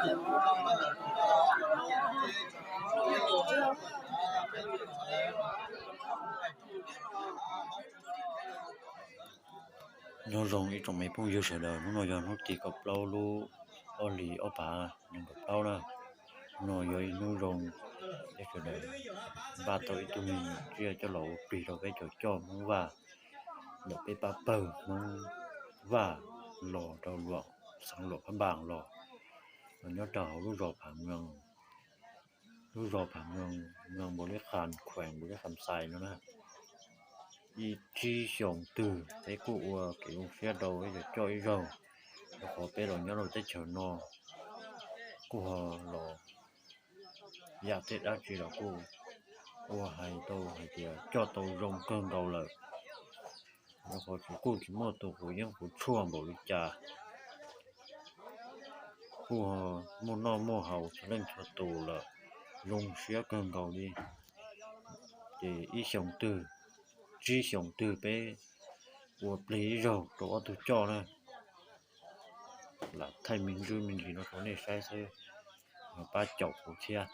Nyob zoo ib tsoom me phooj ywg sawv daws, hnub no yog hnub tim kaum plaub lub ob hlis ob phav nees nkaum plaub na. Hnub no yog ib hnub zoo, sawv daws npaj tau ib tug me nyuam tsiaj coj los ua plig rau peb cov coj Hmoob Vaj ntawm peb pab pawg Hmoob Vaj los rau luam xeev Luam Phab Npas los, los nyob rau hauv lub zos Phav Mloog, lub zos Phav Mloog, Mloog Npaus Lib Khas, khuees Npaus Lib Khas Xais no na. Ib tsib xyoos twg peb kuj ua kev zoo siab rau ib cov coj ib zaug, rau qhov peb los nyob rau teb chaws no kuj ho los yam tej dab tsi los kuj ua hais tau hais tias coj tau zoo kawg nkaus lawm. Rau qhov tsis kuj tsis muaj tus quav yeeb quav tshuaj npaum li cas, kuj muaj noj muaj haus txhua leej txhua tus lawm, zoo siab kawg nkaus li. Ces ib xyoos twg, tsib xyoos twg peb ua plig ib zaug rau ob tug coj na. Lam thaij me ntsis me ntsis no rau nej saib xwb, pab caum kuv thiab.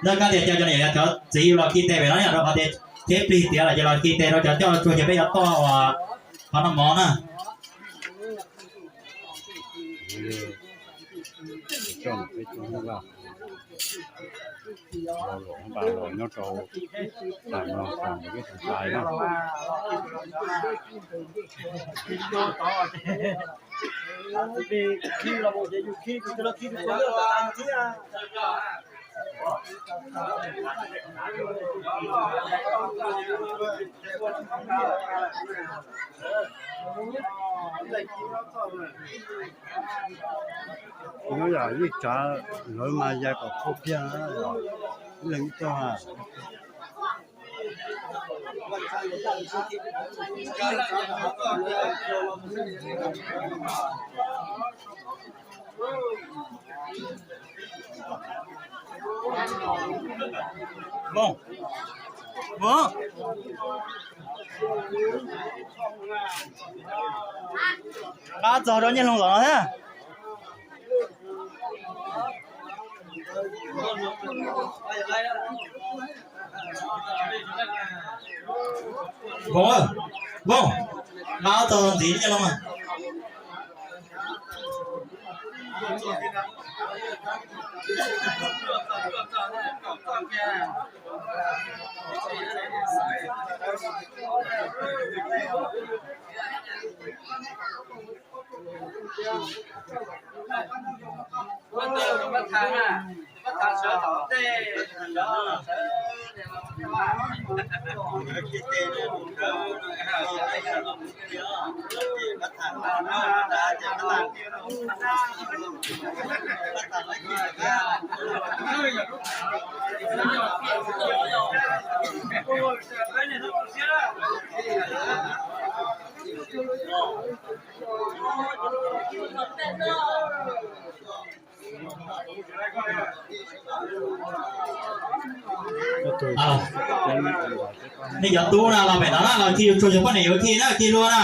Ntawm koj tias cov, cov niam cov txiv yus los khi tes pem no yom, rau qhov tias thiab plig tiav los ces los khi tes rau cov coj tsuag ces peb yuav toj uas qhov no mov na. Nyob rau tam no peb tus ntxhais na. Nyob yam ib tsav lawv mas yai kom khuj kiag, ib leeg ib tog. Voos, voos, qab txog rau Nyiaj Hloos los no thiab. Voos, voos, qab txog ntxiv Nyiaj Hloos. Nej cov tub na los pem no na, los khi tsuag yog poj niam yuav khi na, khi lua na.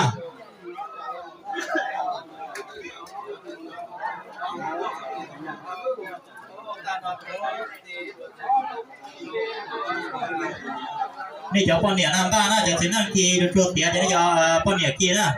Nej cov poj niam na npaj na, cov txiv neej khi tsuag tiav ces nej cov poj niam khi na.